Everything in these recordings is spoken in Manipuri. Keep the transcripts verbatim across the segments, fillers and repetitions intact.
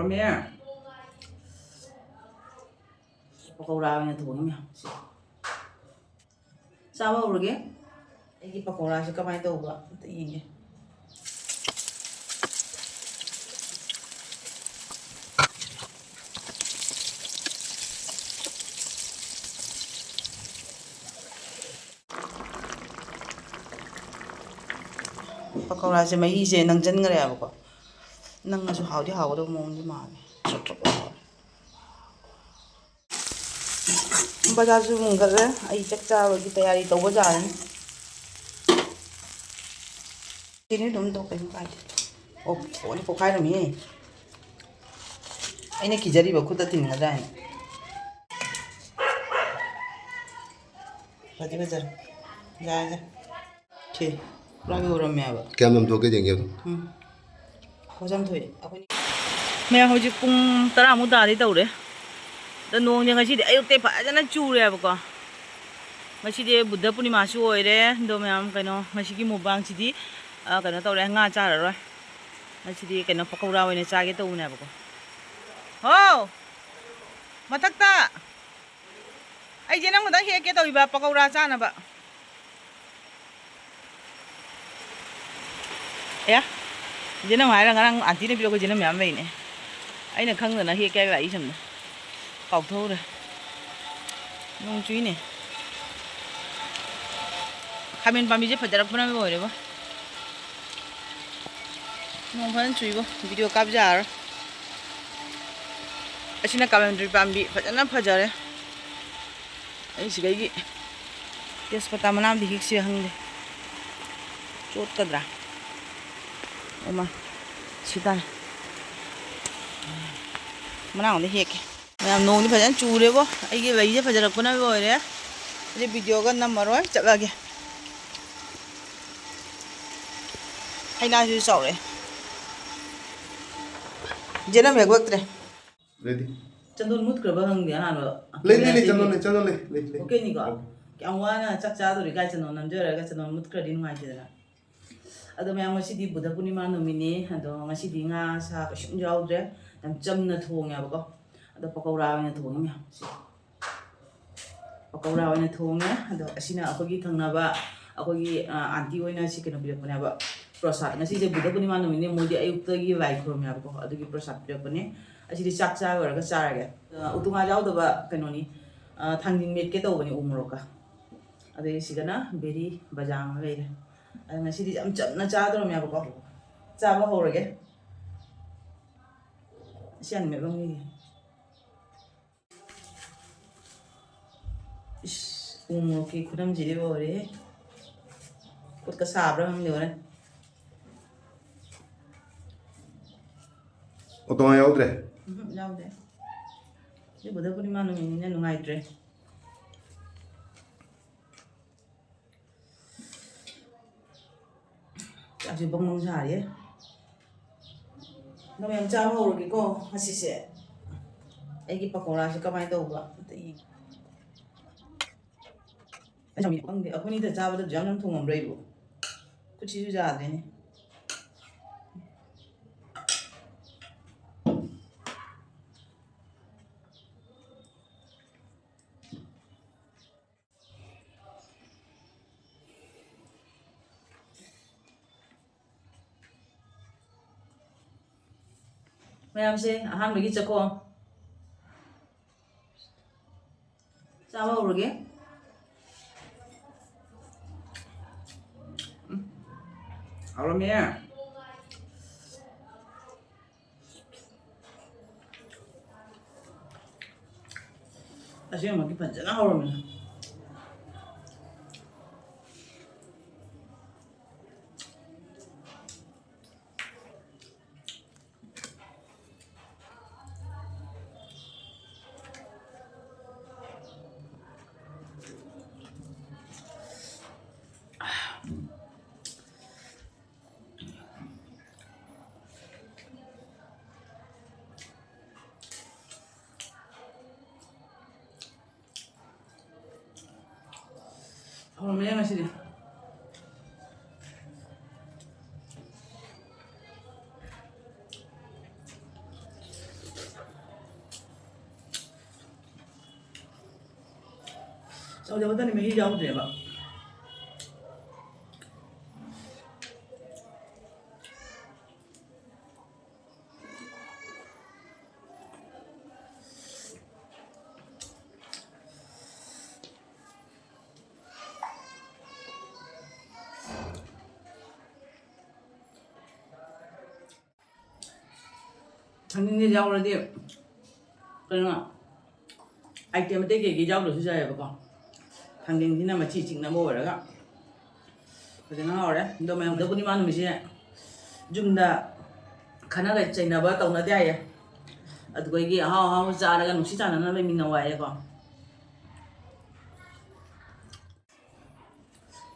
ꯃꯦ꯫ ꯄꯀꯧꯔꯥ ꯑꯣꯏꯅ ꯊꯣꯡꯉꯤ ꯃꯌꯥꯝ꯫ ꯆꯥꯕ ꯍꯧꯔꯒꯦ꯫ ꯑꯩꯒꯤ ꯄꯀꯧꯔꯥꯁꯦ ꯀꯃꯥꯏꯅ ꯇꯧꯕ ꯑꯝꯇ ꯌꯦꯡꯒꯦ꯫ ꯄꯀꯧꯔꯥꯁꯦ ꯃꯍꯤꯁꯦ ꯅꯪꯁꯤꯟꯈ꯭ꯔꯦꯕꯀꯣ꯫ ꯅꯪꯉꯁꯨ ꯍꯥꯎꯗꯤ ꯍꯥꯎꯒꯗꯧꯕ ꯃꯑꯣꯡꯗꯤ ꯃꯥꯜꯂꯦ꯫ ꯆꯣꯠ ꯆꯣꯠ ꯂꯥꯎꯔꯦ꯫ ꯕꯖꯥꯔꯁꯨ ꯃꯨꯟꯒꯠꯂꯦ꯫ ꯑꯩ ꯆꯥꯛ ꯆꯥꯕꯒꯤ ꯇꯌꯥꯔꯤ ꯇꯧꯕ ꯌꯥꯔꯅꯤ꯫ ꯁꯤꯅꯤ ꯑꯗꯨꯝ ꯇꯧ, ꯀꯩꯝ ꯀꯥꯏꯗꯦ꯫ ꯑꯣ, ꯐꯣꯟ ꯄꯣꯛꯈꯥꯏꯔꯝꯃꯤ꯫ ꯑꯩꯅ ꯀꯤꯖꯔꯤꯕ ꯈꯨꯠꯇ ꯊꯤꯟꯒꯗ꯭ꯔꯥ ꯍꯥꯏꯅ꯫ ꯐꯗꯤ ꯐꯖꯔꯦ꯫ ꯌꯥꯔꯦ꯫ ꯁꯤ ꯄꯨꯔꯥ ꯌꯧꯔꯝꯃꯦꯕ꯫ ꯀꯌꯥꯝ ꯅꯝꯊꯣꯛꯀꯦ ꯌꯦꯡꯒꯦ ꯑꯗꯨꯝ꯫ ꯎꯝ꯫ ꯍꯣ, ꯆꯥꯝꯊꯣꯛꯑꯦ꯫ ꯑꯩꯈꯣꯏ ꯃꯌꯥꯝ ꯍꯧꯖꯤꯛ ꯄꯨꯡ ꯇꯔꯥꯃꯨꯛ ꯇꯥꯗꯤ ꯇꯧꯔꯦ꯫ ꯑꯗꯣ ꯅꯣꯡꯁꯦ ꯉꯁꯤꯗꯤ ꯑꯌꯨꯛꯇꯩ ꯐꯖꯅ ꯆꯨꯔꯦꯕꯀꯣ꯫ ꯉꯁꯤꯗꯤ ꯕꯨꯗꯙ ꯄꯨꯔꯅꯤꯃꯥꯁꯨ ꯑꯣꯏꯔꯦ꯫ ꯑꯗꯣ ꯃꯌꯥꯝ ꯀꯩꯅꯣ, ꯉꯁꯤꯒꯤ ꯃꯨꯛꯕꯥꯡꯁꯤꯗꯤ, ꯑ, ꯀꯩꯅꯣ ꯇꯧꯔꯦ, ꯉꯥ ꯆꯥꯔꯔꯣꯏ꯫ ꯉꯁꯤꯗꯤ ꯀꯩꯅꯣ, ꯄꯀꯧꯔꯥ ꯑꯣꯏꯅ ꯆꯥꯒꯦ ꯇꯧꯕꯅꯦꯕꯀꯣ꯫ ꯍꯣ! ꯃꯊꯛꯇ! ꯑꯩꯁꯦ ꯅꯪ ꯈꯛꯇꯪ ꯍꯦꯛꯀꯦ ꯇꯧꯔꯤꯕ ꯄꯀꯧꯔꯥ ꯆꯥꯅꯕ꯫ ꯑꯦ, ꯌꯦꯅꯝ ꯍꯥꯏꯔ ꯉꯔꯥꯡ ꯑꯟꯇꯤꯅ ꯄꯤꯔꯛꯄ ꯌꯦꯅꯝ ꯃꯌꯥꯝ ꯂꯩꯅꯦ꯫ ꯑꯩꯅ ꯈꯪꯗꯅ ꯍꯦꯛꯀꯦ ꯍꯥꯏꯔ ꯂꯥꯛꯏ ꯁꯣꯝꯗ꯫ ꯀꯥꯎꯊꯣꯛꯎꯔꯦ꯫ ꯅꯣꯡ ꯆꯨꯏꯅꯦ꯫ ꯈꯥꯃꯦꯟ ꯄꯥꯝꯕꯤꯁꯦ ꯐꯖꯔꯛꯄꯅ ꯂꯣꯏꯔꯦꯕꯣ꯫ ꯅꯣꯡ ꯐꯖꯅ ꯆꯨꯏꯕꯣ꯫ ꯚꯤꯗꯤꯑꯣ ꯀꯥꯞ ꯌꯥꯔꯔꯣꯏ꯫ ꯑꯁꯤꯅ ꯀꯥꯂꯟꯗ꯭ꯔꯤ ꯄꯥꯝꯕꯤ ꯐꯖꯅ ꯐꯖꯔꯦ꯫ ꯑꯩ ꯁꯤꯗꯒꯤ ꯇꯦꯖꯄꯇꯥ ꯃꯅꯥ ꯑꯃꯗꯤ ꯍꯦꯛꯁꯤꯔ ꯈꯪꯗꯦ꯫ ꯆꯣꯠꯀꯗ꯭ꯔꯥ? ꯑꯣꯃꯥ, ꯁꯤ ꯇꯥꯔꯦ꯫ ꯃꯅꯥ ꯑꯃꯗꯤ ꯍꯦꯛꯀꯦ꯫ ꯃꯌꯥꯝ, ꯅꯣꯡꯗꯤ ꯐꯖꯅ ꯆꯨꯔꯦꯕꯣ꯫ ꯑꯩꯒꯤ ꯂꯩꯁꯦ ꯐꯖꯔꯛꯄꯅ ꯂꯣꯏꯔꯦ꯫ ꯑꯩ ꯚꯤꯗꯤꯑꯣꯒ ꯅꯝꯃꯔꯣꯏ, ꯆꯠꯂꯒꯦ꯫ ꯍꯩꯅꯥꯁꯤꯁꯨ ꯆꯥꯎꯔꯛꯑꯦ꯫ ꯌꯦꯅꯝ ꯍꯦꯛꯂꯛꯇ꯭ꯔꯦ꯫ ꯂꯩꯇꯦ꯫ ꯆꯟꯗꯣꯟ ꯃꯨꯠꯈ꯭ꯔꯕ ꯈꯪꯗꯦ ꯑꯍꯥꯟꯕ꯫ ꯂꯩ, ꯂꯩ, ꯂꯩ, ꯆꯟꯗꯣꯟ ꯂꯩ, ꯆꯟꯗꯣꯟ ꯂꯩ, ꯂꯩ, ꯂꯩ꯫ ꯑꯣꯀꯦꯅꯤꯀꯣ? ꯑꯣꯀꯦ꯫ ꯀꯌꯥꯝ ꯋꯥꯅ ꯆꯥꯛ ꯆꯥꯗꯣꯔꯤ, ꯀꯥꯏ ꯆꯟꯗꯣꯟ ꯅꯝꯖꯔꯒ ꯆꯟꯗꯣꯟ ꯃꯨꯠꯈ꯭ꯔꯗꯤ ꯅꯨꯡꯉꯥꯏꯇꯦꯗꯅ꯫ ꯑꯗꯣ ꯃꯌꯥꯝ, ꯉꯁꯤꯗꯤ ꯕꯨꯙ ꯄꯨꯔꯅꯤꯃꯥ ꯅꯨꯃꯤꯠꯅꯤ꯫ ꯑꯗꯣ ꯉꯁꯤꯗꯤ ꯉꯥ ꯁꯥ ꯀꯩꯁꯨꯝ ꯌꯥꯎꯗ꯭ꯔꯦ꯫ ꯌꯥꯝ ꯆꯝꯅ ꯊꯣꯡꯉꯦꯕꯀꯣ꯫ ꯑꯗꯣ ꯄꯀꯧꯔꯥ ꯑꯣꯏꯅ ꯊꯣꯡꯉꯦ ꯃꯌꯥꯝ꯫ ꯁꯤ ꯄꯀꯧꯔꯥ ꯑꯣꯏꯅ ꯊꯣꯡꯉꯦ꯫ ꯑꯗꯣ ꯑꯁꯤꯅ ꯑꯩꯈꯣꯏꯒꯤ ꯊꯪꯅꯕ, ꯑꯩꯈꯣꯏꯒꯤ, ꯑ, ꯑꯥꯟꯇꯤ ꯍꯣꯏꯅ ꯁꯤ ꯀꯩꯅꯣ ꯄꯤꯔꯛꯄꯅꯦꯕ, ꯄ꯭ꯔꯁꯥꯗ꯫ ꯉꯁꯤꯁꯦ ꯕꯨꯙ ꯄꯨꯔꯅꯤꯃꯥ ꯅꯨꯃꯤꯠꯅꯦ, ꯃꯣꯏꯗꯤ ꯑꯌꯨꯛꯇꯒꯤ ꯂꯥꯏ ꯈꯨꯔꯨꯝꯃꯦꯕꯀꯣ, ꯑꯗꯨꯒꯤ ꯄ꯭ꯔꯁꯥꯗ ꯄꯤꯔꯛꯄꯅꯦ꯫ ꯑꯁꯤꯗꯤ ꯆꯥꯛ ꯆꯥ ꯂꯣꯏꯔꯒ ꯆꯥꯔꯒꯦ꯫ ꯑ, ꯎꯇꯨꯉꯥ ꯌꯥꯎꯗꯕ ꯀꯩꯅꯣꯅꯤ, ꯑ, ꯊꯥꯡꯖꯤꯡ ꯃꯦꯠꯀꯦ ꯇꯧꯕꯅꯦ ꯎ ꯃꯣꯔꯣꯛꯀ꯫ ꯑꯗꯩ ꯁꯤꯗꯅ ꯕꯦꯔꯤ ꯕꯖꯥ ꯑꯃ ꯂꯩꯔꯦ꯫ ꯑꯗꯣ ꯉꯁꯤꯗꯤ ꯌꯥꯝ ꯆꯝꯅ ꯆꯥꯗꯧꯔꯝꯃꯦꯕꯀꯣ꯫ ꯆꯥꯕ ꯍꯧꯔꯒꯦ꯫ ꯁꯤ ꯌꯥꯝ ꯃꯦꯠꯂꯝꯈꯤꯒꯦ꯫ ꯏꯁ, ꯎ ꯃꯣꯔꯣꯛꯀꯤ ꯈꯨꯅꯝꯁꯤꯗꯤ ꯂꯣꯏꯔꯦꯍꯦ꯫ ꯈꯨꯠꯀ ꯁꯥꯕ꯭ꯔꯥ ꯈꯪꯗꯦ ꯍꯣꯔꯦꯟ꯫ ꯑꯣꯇꯣꯉꯥ ꯌꯥꯎꯗ꯭ꯔꯦ? ꯎꯝ, ꯌꯥꯎꯗꯦ꯫ ꯁꯤ ꯕꯨꯙ ꯄꯨꯔꯅꯤꯃꯥ ꯅꯨꯃꯤꯠꯅꯤꯅ ꯅꯨꯡꯉꯥꯏꯇ꯭ꯔꯦ꯫ ꯆꯥꯛꯁꯦ ꯕꯪ ꯕꯪ ꯁꯥꯔꯤꯌꯦ꯫ ꯑꯗꯣ ꯃꯌꯥꯝ ꯆꯥꯕ ꯍꯧꯔꯒꯦꯀꯣ ꯉꯁꯤꯁꯦ꯫ ꯑꯩꯒꯤ ꯄꯀꯧꯔꯥꯁꯦ ꯀꯃꯥꯏꯅ ꯇꯧꯕ ꯑꯝꯇ ꯌꯦꯡꯒꯦ꯫ ꯑꯩ ꯈꯪꯗꯦ, ꯑꯩꯈꯣꯏꯅꯤꯗ ꯆꯥꯕꯗ ꯑꯗꯨ ꯌꯥꯝ ꯌꯥꯝ ꯊꯣꯡꯉꯝꯕ꯭ꯔꯥ ꯑꯩꯕꯨ? ꯈꯨꯠꯁꯤꯁꯨ ꯌꯥꯗ꯭ꯔꯦꯅꯦ꯫ ꯃꯌꯥꯝꯁꯦ ꯑꯍꯥꯟꯕꯒꯤ ꯆꯥꯛꯈꯣꯝ ꯆꯥꯕ ꯍꯧꯔꯒꯦ꯫ ꯎꯝ꯫ ꯍꯥꯎꯔꯝꯃꯦ꯫ ꯑꯁꯦꯡꯕꯒꯤ ꯐꯖꯅ ꯍꯧꯔꯝꯃꯦ꯫ ꯍꯥꯎꯔꯝꯃꯦ ꯉꯁꯤꯗꯤ꯫ ꯆꯧꯗ ꯈꯛꯇꯅꯤ, ꯃꯍꯤ ꯌꯥꯎꯗ꯭ꯔꯦꯕ꯫ ꯊꯥꯡꯖꯤꯡꯁꯦ ꯌꯥꯎꯔꯗꯤ ꯀꯩꯅꯣ, item ꯑꯇꯩ ꯀꯩꯀꯩ ꯌꯥꯎꯗ꯭ꯔꯁꯨ ꯌꯥꯏꯑꯕꯀꯣ꯫ ꯊꯥꯡꯖꯤꯡꯁꯤꯅ ꯃꯆꯤ ꯆꯤꯡꯅꯕ ꯑꯣꯏꯔꯒ ꯐꯖꯅ ꯍꯥꯎꯔꯦ꯫ ꯑꯗꯣ ꯃꯌꯥꯝꯗ ꯄꯨꯔꯅꯤꯃꯥ ꯅꯨꯃꯤꯠꯁꯦ ꯌꯨꯝꯗ ꯈꯠꯅ ꯆꯩꯅꯕ ꯇꯧꯅꯗꯦ ꯍꯥꯏꯌꯦ꯫ ꯑꯗꯨꯒ ꯑꯩꯒꯤ ꯑꯍꯥꯎ ꯑꯍꯥꯎꯕ ꯆꯥꯔꯒ ꯅꯨꯡꯁꯤ ꯆꯥꯟꯅꯅ ꯂꯩꯃꯤꯟꯅꯧ ꯍꯥꯏꯌꯦꯀꯣ꯫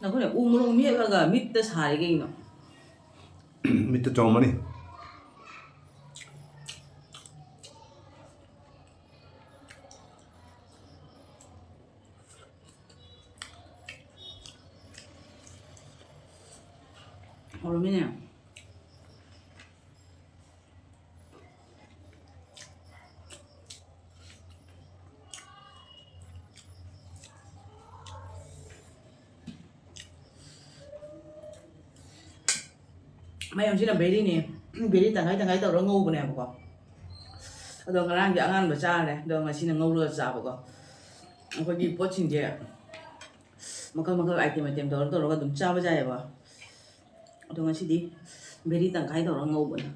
ꯅꯈꯣꯏꯅ ꯎ ꯃꯣꯔꯣꯛ ꯃꯦꯠꯂꯒ ꯃꯤꯠꯇ ꯁꯥꯔꯤ ꯀꯩꯒꯤꯅꯣ? ꯃꯤꯠꯇ ꯆꯣꯡꯕꯅꯤ꯫ ꯍꯧꯔꯝꯃꯤꯅꯦ꯫ ꯃꯌꯥꯝꯁꯤꯅ ꯕꯦꯔꯤꯅꯦ꯫ ꯕꯦꯔꯤ ꯇꯪꯈꯥꯏ ꯇꯪꯈꯥꯏ ꯇꯧꯔꯒ ꯉꯧꯕꯅꯦꯕꯀꯣ꯫ ꯑꯗꯣ ꯉꯔꯥꯡꯗꯤ ꯑꯉꯥꯟꯕ ꯆꯥꯈ꯭ꯔꯦ, ꯑꯗꯣ ꯉꯁꯤꯅ ꯉꯧꯔꯒ ꯆꯥꯕꯀꯣ꯫ ꯑꯩꯈꯣꯏꯒꯤ ꯄꯣꯠꯁꯤꯡꯁꯦ ꯃꯈꯜ ꯃꯈꯜ item item ꯇꯧꯔ ꯇꯧꯔꯒ ꯑꯗꯨꯝ ꯆꯥꯕ ꯌꯥꯏꯑꯕ꯫ ꯑꯗꯣ ꯉꯁꯤꯗꯤ ꯕꯦꯔꯤ ꯇꯪꯈꯥꯏ ꯇꯧꯔꯒ ꯉꯧꯕꯅꯦ꯫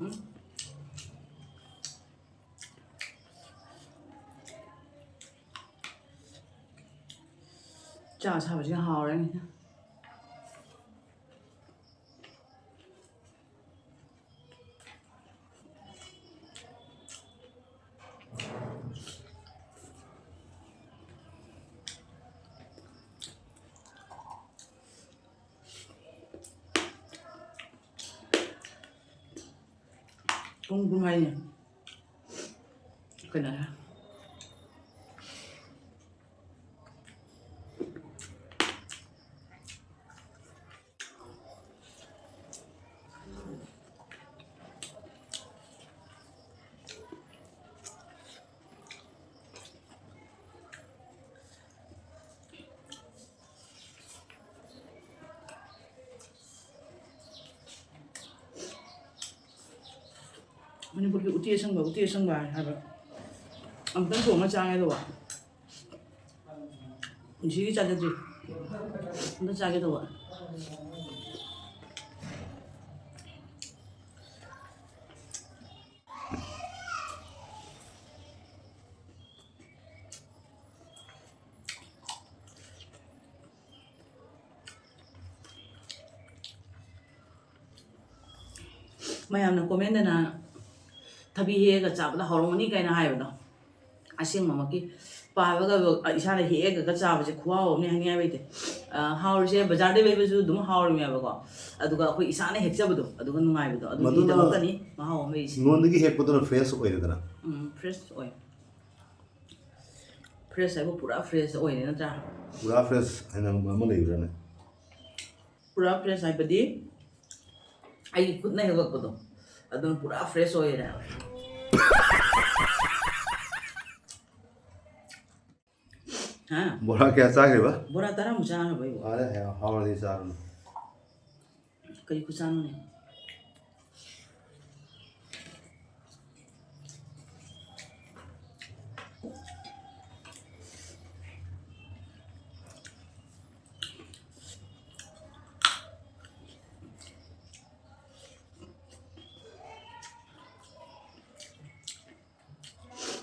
ꯎꯝ꯫ ꯆꯥ ꯑꯁꯥꯕꯁꯤꯅ ꯍꯥꯎꯔꯦ꯫ ꯄꯨꯡ ꯄꯨꯡ ꯍꯥꯏꯅꯦ꯫ ꯀꯩꯅꯣ꯫ ꯃꯅꯤꯄꯨꯔꯒꯤ ꯎꯇꯤ ꯑꯁꯪꯕ, ꯎꯇꯤ ꯑꯁꯪꯕ ꯍꯥꯏꯕ꯫ ꯑꯃꯨꯛꯇꯪ ꯊꯣꯡꯉ ꯆꯥꯒꯦ ꯇꯧꯕ꯫ ꯄꯨꯟꯁꯤꯒꯤ ꯆꯥꯖꯗ꯭ꯔꯤ꯫ ꯑꯝꯇ ꯆꯥꯒꯦ ꯇꯧꯕ꯫ ꯃꯌꯥꯝꯅ comment ꯇꯅ "ꯊꯕꯤ ꯍꯦꯛꯑꯒ ꯆꯥꯕꯗ ꯍꯥꯎꯔꯝꯒꯅꯤ" ꯀꯥꯏꯅ ꯍꯥꯏꯕꯗꯣ, ꯑꯁꯦꯡꯕꯃꯛꯀꯤ ꯄꯥꯜꯂꯒ ꯏꯁꯥꯅ ꯍꯦꯛꯑꯒ ꯆꯥꯕꯁꯦ ꯈꯨꯍꯥꯎ ꯑꯃꯅꯤ, ꯍꯥꯏꯅꯤꯡꯉꯥꯏ ꯂꯩꯇꯦ꯫ ꯑ, ꯍꯥꯎꯔꯤꯁꯦ ꯕꯖꯥꯔꯗꯩ ꯂꯩꯕꯁꯨ ꯑꯗꯨꯝ ꯍꯥꯎꯔꯤꯃꯦꯕꯀꯣ, ꯑꯗꯨꯒ ꯑꯩꯈꯣꯏ ꯏꯁꯥꯅ ꯍꯦꯛꯆꯕꯗꯣ, ꯑꯗꯨꯒ ꯅꯨꯡꯉꯥꯏꯕꯗꯣ, ꯃꯗꯨꯅ ꯑꯗꯨꯒꯤꯗꯃꯛꯇꯅꯤ ꯃꯍꯥꯎ ꯑꯃ ꯂꯩꯔꯤꯁꯦ꯫ ꯉꯣꯟꯗꯒꯤ ꯍꯦꯛꯄꯗꯨꯅ fresh ꯑꯣꯏꯔꯦꯗꯅ꯫ ꯎꯝ, fresh ꯑꯣꯏ꯫ Fresh ꯍꯥꯏꯕꯨ ꯄꯨꯔꯥ fresh ꯑꯣꯏꯔꯦ ꯅꯠꯇ꯭ꯔꯥ? ꯄꯨꯔꯥ fresh ꯍꯥꯏꯅ ꯑꯃ ꯂꯩꯕ꯭ꯔꯥꯅꯦ? ꯄꯨꯔꯥ fresh ꯍꯥꯏꯕꯗꯤ ꯑꯩꯒꯤ ꯈꯨꯠꯅ ꯍꯦꯛꯂꯛꯄꯗꯣ, ꯑꯗꯨꯅ ꯄꯨꯔꯥ fresh ꯑꯣꯏꯔꯦ꯫ ꯍꯥ? ꯕꯣꯔꯥ ꯀꯌꯥ ꯆꯥꯈ꯭ꯔꯦꯕ? ꯕꯣꯔꯥ ꯇꯔꯥꯃꯨꯛ ꯆꯥꯈ꯭ꯔꯕ ꯑꯩꯕꯨ꯫ ꯐꯔꯦ, ꯍꯥꯎꯔꯗꯤ ꯆꯥꯔꯨꯅꯨ꯫ ꯀꯔꯤ ꯈꯨꯆꯥꯅꯣꯅꯦ?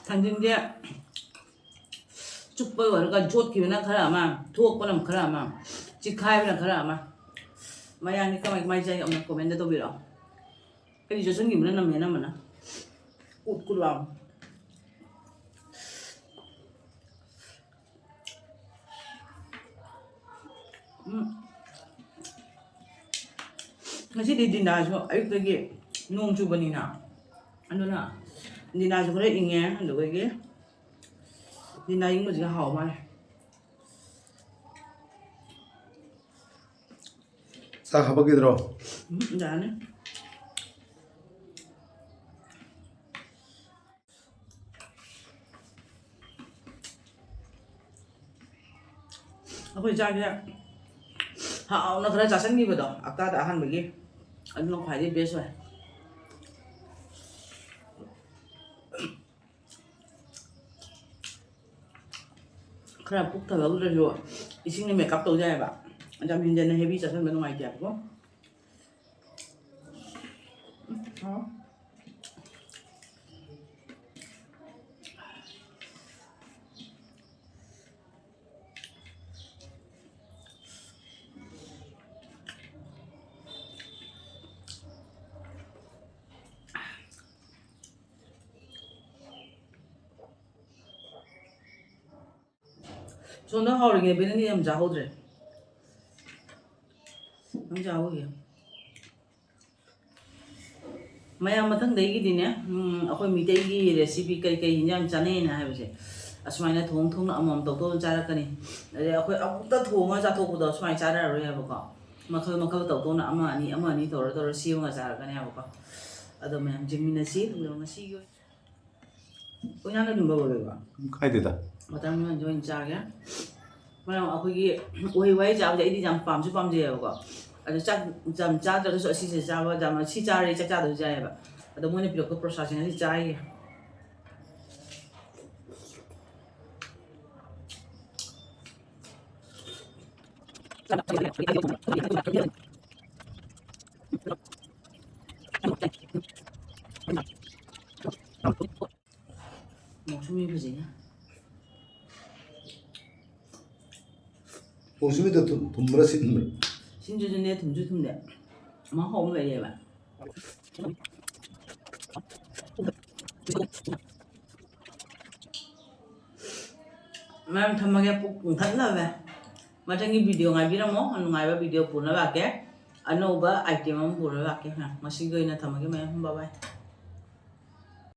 ꯊꯥꯡꯖꯤꯡꯁꯦ ꯆꯨꯞꯄ ꯑꯣꯏꯔꯒ ꯌꯣꯠꯈꯤꯕꯅ ꯈꯔ ꯑꯃ, ꯊꯣꯛꯄꯅ ꯈꯔ ꯑꯃ, ꯆꯤꯛꯈꯥꯏꯕꯅ ꯈꯔ ꯑꯃ꯫ ꯃꯌꯥꯝꯗꯤ ꯀꯃꯥꯏ ꯀꯃꯥꯏ ꯆꯥꯏ ꯑꯃꯨꯛ comment ꯇꯧꯕꯤꯔꯛꯑꯣ꯫ ꯑꯩꯗꯤ ꯌꯣꯠꯁꯤꯟꯈꯤꯕꯅ ꯅꯝꯃꯦ ꯑꯅꯝꯕꯅ꯫ ꯀꯨꯠ ꯀꯨꯠ ꯂꯥꯎ꯫ ꯎꯝ꯫ ꯉꯁꯤꯗꯤ ꯗꯤꯅꯥꯁꯨ ꯑꯌꯨꯛꯇꯒꯤ ꯅꯣꯡ ꯆꯨꯕꯅꯤꯅ, ꯑꯗꯨꯅ ꯗꯤꯅꯥꯁꯨ ꯈꯔ ꯏꯪꯉꯦ꯫ ꯑꯗꯨꯗꯒꯤ ꯗꯤꯅꯥ ꯏꯪꯕꯁꯤꯒ ꯍꯥꯎ ꯃꯥꯜꯂꯦ꯫ ꯆꯥꯛ ꯍꯥꯄꯛꯈꯤꯗ꯭ꯔꯣ? ꯎꯝ, ꯌꯥꯅꯤ꯫ ꯑꯩꯈꯣꯏ ꯆꯥꯛꯁꯦ ꯍꯥꯎꯅ ꯈꯔ ꯆꯥꯁꯤꯟꯈꯤꯕꯗꯣ ꯍꯞꯇꯥꯗ ꯑꯍꯥꯟꯕꯒꯤ, ꯑꯗꯨꯅ ꯈ꯭ꯋꯥꯏꯗꯒꯤ best ꯑꯣꯏ꯫ ꯈꯔ ꯄꯨꯛ ꯊꯜꯍꯧꯗ꯭ꯔꯁꯨ ꯏꯁꯤꯡꯅ ꯃꯦꯀꯞ ꯇꯧ ꯌꯥꯏꯑꯕ꯫ ꯌꯥꯝ ꯍꯦꯟꯖꯟꯅ ꯍꯦꯚꯤ ꯆꯥꯁꯤꯟꯕ ꯅꯨꯡꯉꯥꯏꯇꯦꯕꯀꯣ꯫ ꯁꯣꯝꯗ ꯍꯥꯎꯔꯤꯉꯩ ꯕꯦꯅꯟꯗꯤ ꯌꯥꯝ ꯆꯥꯍꯧꯗ꯭ꯔꯦ꯫ ꯅꯪ ꯆꯥꯍꯧꯒꯦ꯫ ꯃꯌꯥꯝ ꯃꯊꯪꯗꯒꯤꯗꯤꯅꯦ, ꯎꯝ, ꯑꯩꯈꯣꯏ ꯃꯤꯇꯩꯒꯤ recipe ꯀꯩ ꯀꯩ ꯍꯤꯟꯖꯥꯡ ꯆꯥꯅꯩꯅ ꯍꯥꯏꯕꯁꯦ, ꯑꯁꯨꯃꯥꯏꯅ ꯊꯣꯡ ꯊꯣꯡꯅ ꯑꯃꯃꯝ ꯇꯧꯊꯣꯛꯑ ꯆꯥꯔꯛꯀꯅꯤ꯫ ꯑꯗꯩ ꯑꯩꯈꯣꯏ ꯑꯃꯨꯛꯇ ꯊꯣꯡꯉꯒ ꯆꯥꯊꯣꯛꯄꯗꯣ ꯁꯨꯃꯥꯏꯅ ꯆꯥꯔꯛꯑꯔꯣꯏ ꯍꯥꯏꯕꯀꯣ꯫ ꯃꯈꯜ ꯃꯈꯜ ꯇꯧꯊꯣꯛꯅ ꯑꯃ ꯑꯅꯤ, ꯑꯃ ꯑꯅꯤ ꯇꯧꯔ ꯇꯧꯔ ꯁꯦꯝꯃꯒ ꯆꯥꯔꯛꯀꯅꯤ ꯍꯥꯏꯕꯀꯣ꯫ ꯑꯗꯣ ꯃꯌꯥꯝ ꯌꯦꯡꯃꯤꯟꯅꯁꯤ꯫ ꯑꯗꯨꯒ ꯉꯁꯤꯒꯤ ꯑꯣꯏꯅ ꯎꯌꯥꯟ ꯑꯗꯨꯝ ꯂꯧꯔꯒꯦꯀꯣ꯫ ꯀꯥꯏꯗꯦꯗ꯫ Watermelon ꯁꯦ ꯑꯣꯏꯅ ꯆꯥꯒꯦ꯫ ꯃꯔꯝ ꯑꯩꯈꯣꯏꯒꯤ ꯎꯍꯩ ꯋꯥꯍꯩ ꯆꯥꯕꯁꯦ ꯑꯩꯗꯤ ꯌꯥꯝ ꯄꯥꯝꯁꯨ ꯄꯥꯝꯖꯩꯌꯦꯕꯀꯣ꯫ ꯑꯗꯣ ꯆꯥꯛ ꯌꯥꯝ ꯆꯥꯗ꯭ꯔꯒꯁꯨ ꯑꯁꯤꯁꯦ ꯆꯥꯕ ꯌꯥꯝ, ꯁꯤ ꯆꯥꯔꯗꯤ ꯆꯥꯛ ꯆꯥꯗꯕꯁꯨ ꯌꯥꯏꯑꯕ꯫ ꯑꯗꯣ ꯃꯣꯏꯅ ꯄꯤꯔꯛꯄ ꯄ꯭ꯔꯣꯁꯥꯁꯤꯡ ꯑꯁꯤ ꯆꯥꯔꯤꯒꯦ꯫ ꯃꯣꯁꯃꯤ ꯐꯖꯩꯅꯦ꯫ ꯃꯣꯁꯃꯤꯗꯣ ꯊꯨꯝ-, ꯊꯨꯝꯕ꯭ꯔꯥ ꯁꯤꯟꯕ꯭ꯔꯥ? ꯁꯤꯟꯁꯨ ꯁꯤꯟꯗꯦ, ꯊꯨꯝꯁꯨ ꯊꯨꯝꯗꯦ꯫ ꯃꯍꯥꯎ ꯑꯃ ꯂꯩꯌꯦꯕ꯫ ꯃꯌꯥꯝ ꯊꯝꯃꯒꯦ, ꯄꯨꯛ ꯊꯟꯅꯕꯅꯦ꯫ ꯃꯊꯪꯒꯤ video ꯉꯥꯏꯕꯤꯔꯝꯃꯣ, ꯅꯨꯡꯉꯥꯏꯕ video ꯄꯨꯅꯕ ꯂꯥꯛꯀꯦ꯫ ꯑꯅꯧꯕ item ꯑꯃ ꯄꯨꯔꯒ ꯂꯥꯛꯀꯦ꯫ ꯉꯁꯤꯒꯤ ꯑꯣꯏꯅ ꯊꯝꯃꯒꯦ ꯃꯌꯥꯝ, bye bye꯫